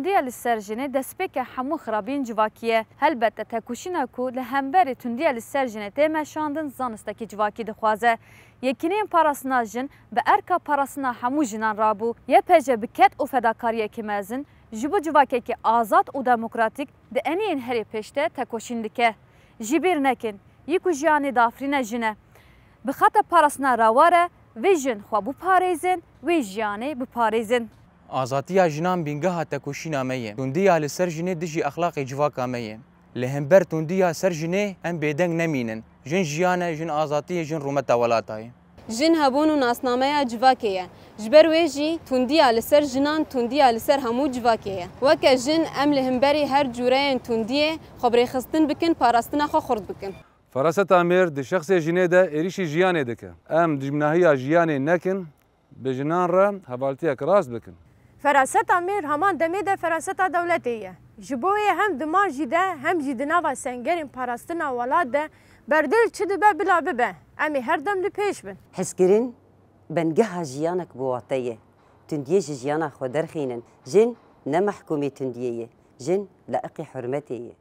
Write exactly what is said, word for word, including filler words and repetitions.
Tundiya li ser jinê destpêke hemû xirabiyên civakî ye. Helbete tekoşîna ku li hemberî tundiya li ser jinê tê meşandin zanistekî civakî dixwaze. Yekîneyên parastina jin bi erka parastina hemû jinan rabû. Y P J bi ked û fedakariyekî mezin ji bo civakekî azad û demokratîk di eniyên herî pêş de tekoşîn dike. Ji bîr nekin, yî ku jiyanê dafirîne jin e. Bi xeta parastina rawar e, vê jin xwe biparêzin, wê jiyanê biparêzin. Azadiya jinan bîngeha tekoşîna me ye. Tundiya li ser jinê dijî exlaqê civaka me ye. Li hember tundiya ser jinê em bêdeng nemînin. Jin jiyan e, jin azadî ye, jin rûmeta welata ye. Jin hebûn û nasnameya civakê ye. Ji ber wê jî tundiya li ser jinan tundiya li ser hemû civakê ye. Weke jin em li hemberî her cûreyên tundiyê xwe bi rêxistin bikin, parastina xwe xurt bikin. Feraseta mêr di şexsê jinê de êrîşî jiyanê dike. Em dijminahiya jiyanê nekin, bi jinan re hevaltiyek rast bikin. Feraseta mêr heman demê de feraseta dewletê ye. Ji bo wê hem di marjî de hem jî di nava sengerên parastina welat de berdêl çi dibe bila bibe, em ê her dem li pêş bin. Hezkirin bengeha jiyanek bi wate ye. Tundiyê ji jiyana xwe derxînin. Jin ne mehkûmê tundiyê ye. Jin layiqî hurmetê ye.